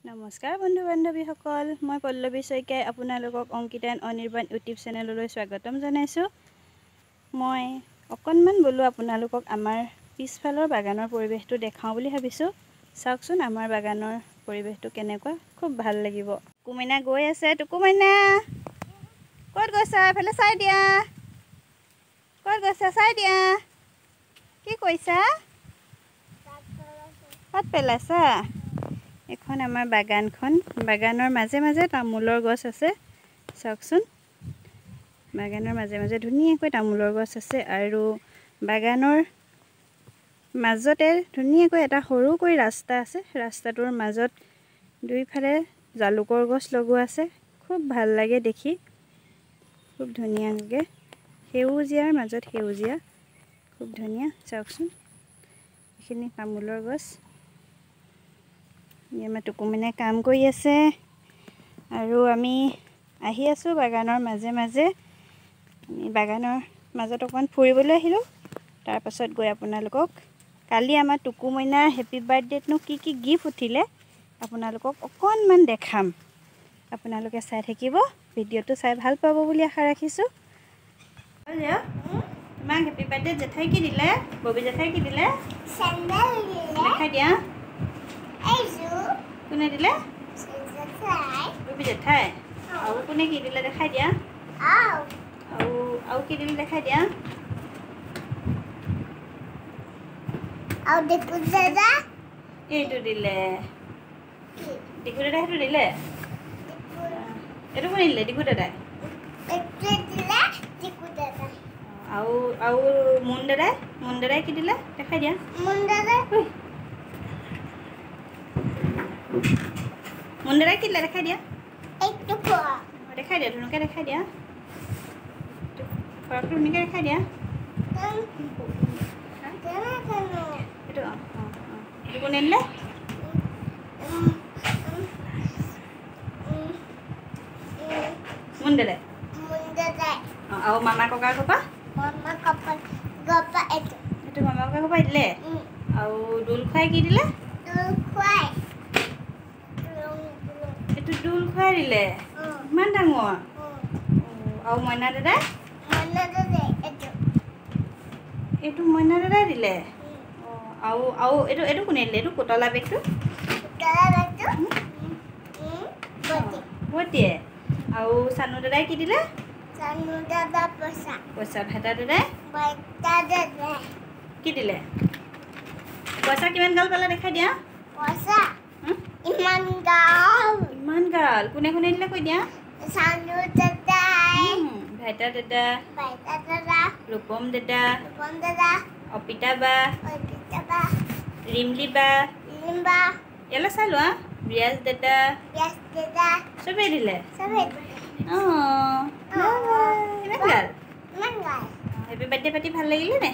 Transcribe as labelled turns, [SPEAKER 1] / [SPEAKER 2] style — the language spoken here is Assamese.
[SPEAKER 1] নমস্কাৰ বন্ধু বান্ধৱীসকল, মই পল্লৱী শইকীয়াই আপোনালোকক অংকিতা এণ্ড অনিৰ্বাণ ইউটিউব চেনেললৈ স্বাগতম জনাইছোঁ। মই অকণমান বোলো আপোনালোকক আমাৰ পিছফালৰ বাগানৰ পৰিৱেশটো দেখাওঁ বুলি ভাবিছোঁ। চাওকচোন আমাৰ বাগানৰ পৰিৱেশটো কেনেকুৱা, খুব ভাল লাগিব। টুকুমাইনা গৈ আছে। টুকুমাইনা ক'ত গৈছা? এইফালে চাই দিয়া। ক'ত গৈছা চাই দিয়া। কি কৰিছা? পাত পেলাইছা? এখন আমাৰ বাগানখন, বাগানৰ মাজে মাজে তামোলৰ গছ আছে। চাওকচোন, বাগানৰ মাজে মাজে ধুনীয়াকৈ তামোলৰ গছ আছে আৰু বাগানৰ মাজতে ধুনীয়াকৈ এটা সৰুকৈ ৰাস্তা আছে। ৰাস্তাটোৰ মাজত দুইফালে জালুকৰ গছ লগোৱা আছে। খুব ভাল লাগে দেখি, খুব ধুনীয়া লাগে। সেউজীয়াৰ মাজত সেউজীয়া, খুব ধুনীয়া। চাওকচোন এইখিনি তামোলৰ গছ। আমাৰ টুকুমিনে কাম কৰি আছে আৰু আমি আহি আছোঁ বাগানৰ মাজে মাজে। আমি বাগানৰ মাজত অকণমান ফুৰিবলৈ আহিলোঁ। তাৰপাছত গৈ আপোনালোকক কালি আমাৰ টুকুমইনাৰ হেপী বাৰ্থডেতনো কি কি গিফ্ট উঠিলে আপোনালোকক অকণমান দেখাম। আপোনালোকে চাই থাকিব, ভিডিঅ'টো চাই ভাল পাব বুলি আশা ৰাখিছোঁ। তোমাক হেপী বাৰ্থডেত জেঠাই কি দিলে? ববী জেঠাই কি দিলে দেখাই দিয়া। কোনে দিলে? ববী জেঠাই। আৰু কোনে কি দিলে দেখাই দিয়া। আৰু আৰু কি দিলে দেখাই দিয়া। এইটো দিলে ডিকু দাদা, সেইটো দিলে। এইটো কোনে দিলে? ডিকু দাদাই। আৰু আৰু মুন দাদাই, মুন দাদাই কি দিলে দেখাই দিয়া। মুন দাদাই কি দিলে দেখাই দিয়া। দেখাই দিয়া, ধুনীয়াকৈ দেখাই দিয়া। ফ্ৰকটো ধুনীয়াকৈ দেখাই দিয়া। এইটো অঁ অঁ অঁ এইটো কোনে দিলে? মুন দাদাই। অঁ, আৰু মামা ককাৰ ঘৰৰ? এইটো মামা ককাৰ ঘৰৰ পৰা দিলে। আৰু দোল খুৱাই কি দিলে? এইটো দোল খুৱাই দিলে, ইমান ডাঙৰ। আৰু মইনা দাদাই? এইটো মইনা দাদাই দিলে। আৰু আৰু এইটো এইটো কোনে দিলে? এইটো কোতলা বেগটো বটিয়ে। আৰু চানু দাদাই কি দিলে? পইচা। ভেটা দাদাই কি দিলে? পইচা কিমান গাল পালে দেখাই দিয়া। ইমান গাল কোনে কোনে দিলে কৈ দিয়া। ভেটা দাদা, ৰূপম দাদা, অপিতা বা, ৰিমলি বা, ইয়ালৈ চাই লোৱা, ৰিয়াজ দাদা, চবেই দিলে। অঁ, ইমান গাল। হেপী বাৰ্থডে পাতি ভাল লাগিলে নে?